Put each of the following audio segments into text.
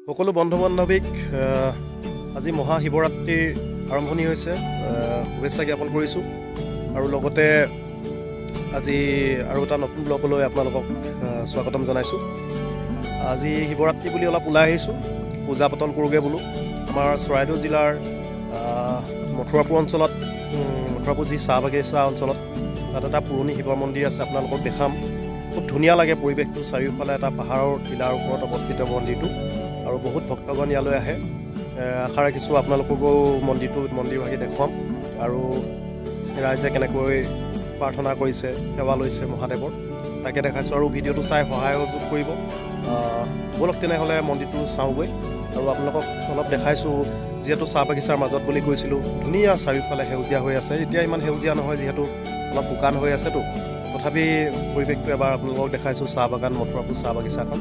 সকলো বন্ধু বান্ধৱীক আজি মহাশিৱৰাত্ৰিৰ আৰম্ভণি হৈছে, শুভেচ্ছা জ্ঞাপন কৰিছোঁ। আৰু লগতে আজি আৰু এটা নতুন ব্লগলৈ আপোনালোকক স্বাগতম জনাইছোঁ। আজি শিৱৰাত্ৰি বুলি অলপ ওলাই আহিছোঁ, পূজা পাতল কৰোঁগৈ বোলো। আমাৰ চৰাইদেউ জিলাৰ মথুৰাপুৰ অঞ্চলত, মথুৰাপুৰ যি চাহ বাগিচা অঞ্চলত, তাত এটা পুৰণি শিৱ মন্দিৰ আছে, আপোনালোকক দেখাম। খুব ধুনীয়া লাগে পৰিৱেশটো, চাৰিওফালে এটা পাহাৰৰ টিলাৰ ওপৰত অৱস্থিত মন্দিৰটো আৰু বহুত ভক্তগণ ইয়ালৈ আহে। আশা ৰাখিছোঁ আপোনালোককো মন্দিৰভাগি দেখুৱাম আৰু ৰাইজে কেনেকৈ প্ৰাৰ্থনা কৰিছে, সেৱা লৈছে মহাদেৱৰ, তাকে দেখাইছোঁ। আৰু ভিডিঅ'টো চাই সহায় সহযোগ কৰিব। ব'লক তেনেহ'লে মন্দিৰটো চাওঁগৈ। আৰু আপোনালোকক অলপ দেখাইছোঁ, যিহেতু চাহ বাগিচাৰ মাজত বুলি কৈছিলোঁ, ধুনীয়া চাৰিওফালে সেউজীয়া হৈ আছে। এতিয়া ইমান সেউজীয়া নহয়, যিহেতু অলপ শুকান হৈ আছেতো, তথাপি পৰিৱেশটো এবাৰ আপোনালোকক দেখাইছোঁ। চাহ বাগান, মথুৰাপুৰ চাহ বাগিচাখন।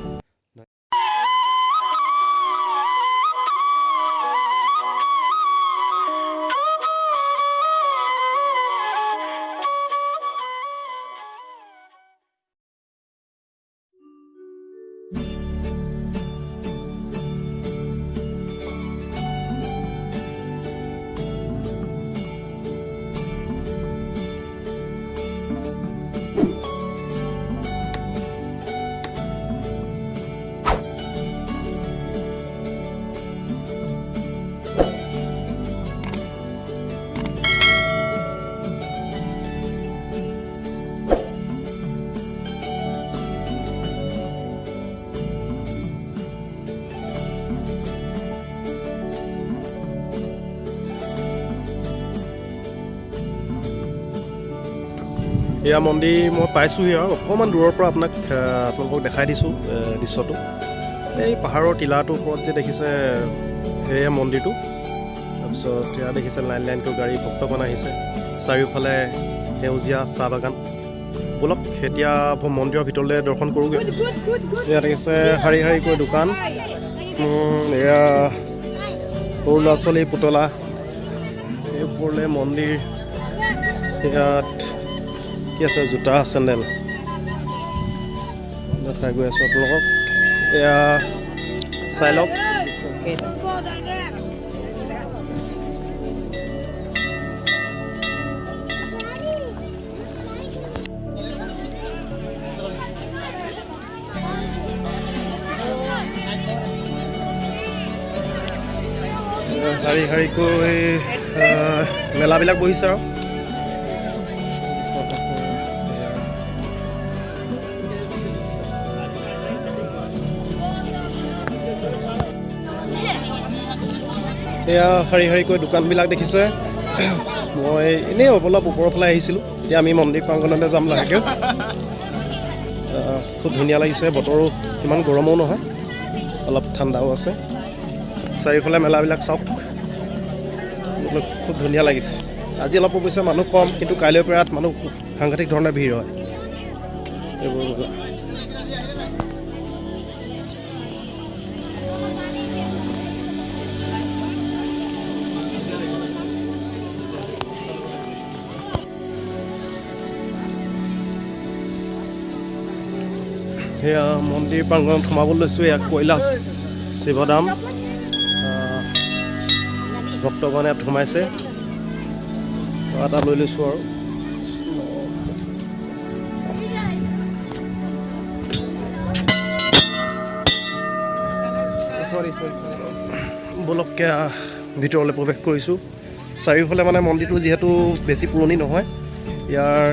এয়া মন্দিৰ মই পাইছোঁহি আৰু অকণমান দূৰৰ পৰা আপোনালোকক দেখাই দিছোঁ দৃশ্যটো। এই পাহাৰৰ টিলাটোৰ ওপৰত যে দেখিছে সেয়া মন্দিৰটো। তাৰপিছত সেয়া দেখিছে লাইন লাইনকৈ গাড়ী, ভক্তগণ আহিছে, চাৰিওফালে সেউজীয়া চাহ বাগান। ব'লক এতিয়া মন্দিৰৰ ভিতৰলৈ দৰ্শন কৰোঁগৈ। এয়া দেখিছে শাৰী শাৰীকৈ দোকান। এয়া সৰু ল'ৰা ছোৱালীৰ পুতলা। এই ওপৰলৈ মন্দিৰ। ইয়াত কি আছে, জোতা চেণ্ডেল দেখাই গৈ আছোঁ আপোনালোকক। এয়া চাই লওক। শাৰী শাৰীকৈ মেলাবিলাক বহিছে। আৰু এয়া শাৰী শাৰীকৈ দোকানবিলাক দেখিছে। মই এনেই অলপ ওপৰৰ ফালে আহিছিলোঁ, এতিয়া আমি মন্দিৰ প্ৰাংগণলৈ যাম লাহেকৈ। খুব ধুনীয়া লাগিছে, বতৰো ইমান গৰমো নহয়, অলপ ঠাণ্ডাও আছে। চাৰিওফালে মেলাবিলাক চাওক, খুব ধুনীয়া লাগিছে। আজি অলপ অৱশ্যে মানুহ কম, কিন্তু কাইলৈৰ পৰা ইয়াত মানুহ সাংঘাতিক ধৰণে ভিৰ হয়। এইবোৰ মেলা। সেয়া মন্দিৰ প্ৰাংগণত সোমাবলৈ লৈছোঁ। এয়া কৈলাশ শিৱধাম, ভক্তগণ ইয়াত সোমাইছে। এটা লৈ লৈছোঁ আৰু ব'লক ভিতৰলৈ প্ৰৱেশ কৰিছোঁ। চাৰিওফালে মানে মন্দিৰটো যিহেতু বেছি পুৰণি নহয়, ইয়াৰ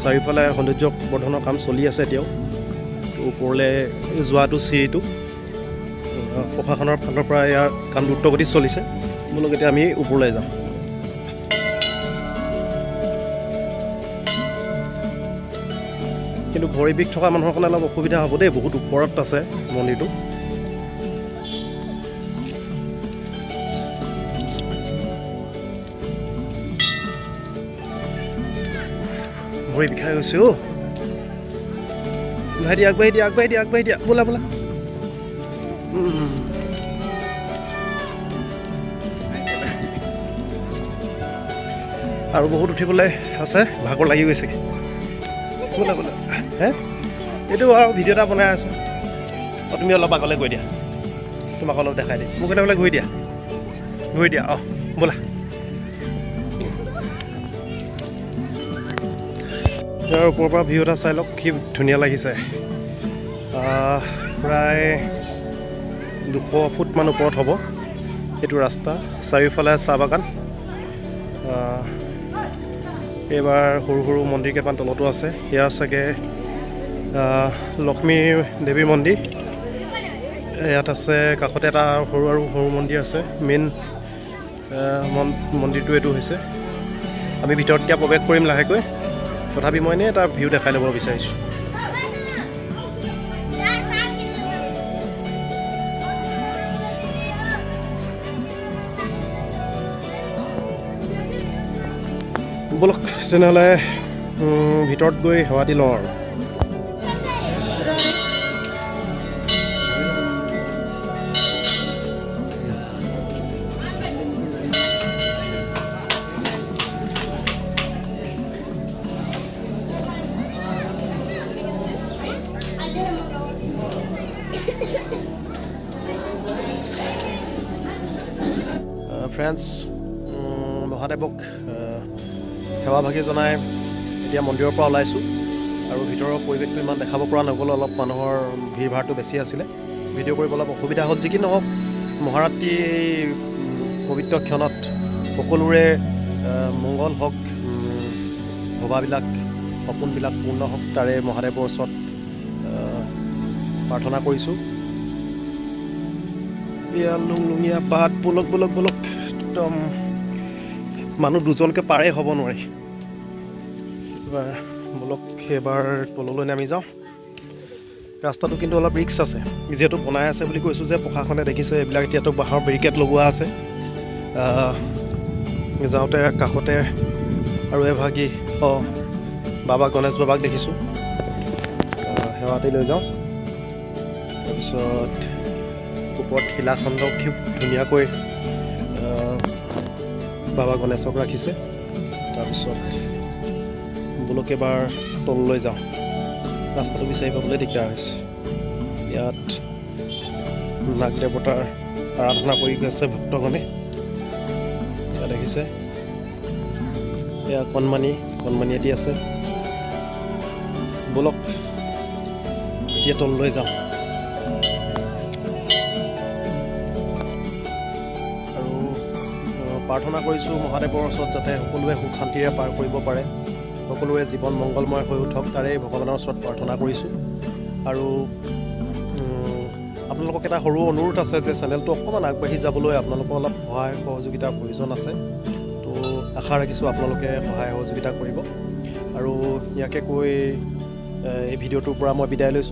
চাৰিওফালে সৌন্দৰ্য বৰ্ধনৰ কাম চলি আছে এতিয়াও। ওপৰলৈ যোৱাটো চিৰিটো প্ৰশাসনৰ ফালৰ পৰা ইয়াৰ কাম দ্ৰুতগতিত চলিছে। ব'লক এতিয়া আমি ওপৰলৈ যাওঁ। কিন্তু ভৰি বিষ থকা মানুহৰ কাৰণে অলপ অসুবিধা হ'ব দেই, বহুত ওপৰত আছে মন্দিৰটো। ভৰি বিষাই গৈছে অ'। ভাইটি আগবাঢ়ি দিয়া, আগবাঢ়ি দিয়া, আগবাঢ়ি দিয়া, বোলা বোলা। আৰু বহুত উঠিবলৈ আছে, ভাগৰ লাগি গৈছে। বোলা বোলা। হে, এইটো আৰু ভিডিঅ' এটা বনাই আছোঁ। অঁ, তুমি অলপ আগলৈ গৈ দিয়া, তোমাক অলপ দেখাই দিম। মোক এনেহ'লে ঘূৰি দিয়া, ঘূৰি দিয়া। অঁ, ব'লা। ইয়াৰ ওপৰৰ পৰা ভিউ এটা চাই লওক, কি ধুনীয়া লাগিছে। প্ৰায় 200 ফুটমান ওপৰত হ'ব এইটো ৰাস্তা। চাৰিওফালে চাহ বাগান। এইবাৰ সৰু সৰু মন্দিৰ কেইটামান তলতো আছে। ইয়াৰ চাগে লক্ষ্মী দেৱীৰ মন্দিৰ ইয়াত আছে। কাষতে এটা সৰু আৰু সৰু মন্দিৰ আছে। মেইন মন্দিৰটো এইটো হৈছে। আমি ভিতৰত এতিয়া প্ৰৱেশ কৰিম লাহেকৈ। তথাপি মই এনেই এটা ভিউ দেখাই ল'ব বিচাৰিছোঁ। ব'লক তেনেহ'লে, ভিতৰত গৈ সেৱা দি লওঁ। আৰু ফ্ৰেণ্ডছ, মহাদেৱক সেৱাভাগি জনাই এতিয়া মন্দিৰৰ পৰা ওলাইছোঁ। আৰু ভিতৰৰ পৰিৱেশটো ইমান দেখাব পৰা নগ'ল, অলপ মানুহৰ ভিৰ ভাৰটো বেছি আছিলে, ভিডিঅ' কৰিব অলপ অসুবিধা হ'ল। যি কি নহওক, মহাৰাত্ৰি এই পবিত্ৰ ক্ষণত সকলোৰে মংগল হওক, ভবাবিলাক সপোনবিলাক পূৰ্ণ হওক, তাৰে মহাদেৱৰ ওচৰত প্ৰাৰ্থনা কৰিছোঁ। এয়া লুংলুঙীয়া বাট। ব'লক, ব'লক, ব'লক। একদম মানুহ দুজনকৈ পাৰেই হ'ব নোৱাৰি। এবাৰ ব'লক, এবাৰ তললৈ নামি যাওঁ। ৰাস্তাটো কিন্তু অলপ ৰিস্ক আছে, যিহেতু বনাই আছে বুলি কৈছোঁ যে প্ৰশাসনে দেখিছে এইবিলাক। এতিয়াতো বাঁহৰ বেৰিকেড লগোৱা আছে। যাওঁতে কাষতে আৰু এভাগি বাবা গণেশ বাবাক দেখিছোঁ। সেৱাটি লৈ যাওঁ। তাৰপিছত ওপৰত শিলাখণ্ড খুব ধুনীয়াকৈ বাবা গণেশক ৰাখিছে। তাৰপিছত বোলক এবাৰ তললৈ যাওঁ। ৰাস্তাটো বিচাৰি পাবলৈ দিগদাৰ হৈছে। ইয়াত নাগ দেৱতাৰ আৰাধনা কৰি গৈছে ভক্তগণে। এয়া দেখিছে, এয়া কণমানি কণমানি এটি আছে। ব'লক, এতিয়া তললৈ যাওঁ। আৰু প্ৰাৰ্থনা কৰিছোঁ মহাদেৱৰ ওচৰত, যাতে সকলোৱে সুখ শান্তিৰে পাৰ কৰিব পাৰে, সকলোৰে জীৱন মংগলময় হৈ উঠক, তাৰে ভগৱানৰ ওচৰত প্ৰাৰ্থনা কৰিছোঁ। আৰু আপোনালোকক এটা সৰু অনুৰোধ আছে যে চেনেলটো অকণমান আগবাঢ়ি যাবলৈ আপোনালোকৰ অলপ সহায় সহযোগিতাৰ প্ৰয়োজন আছে। তো আশা ৰাখিছোঁ আপোনালোকে সহায় সহযোগিতা কৰিব। আৰু ইয়াকে কৈ এই ভিডিঅ'টোৰ পৰা মই বিদায় লৈছোঁ।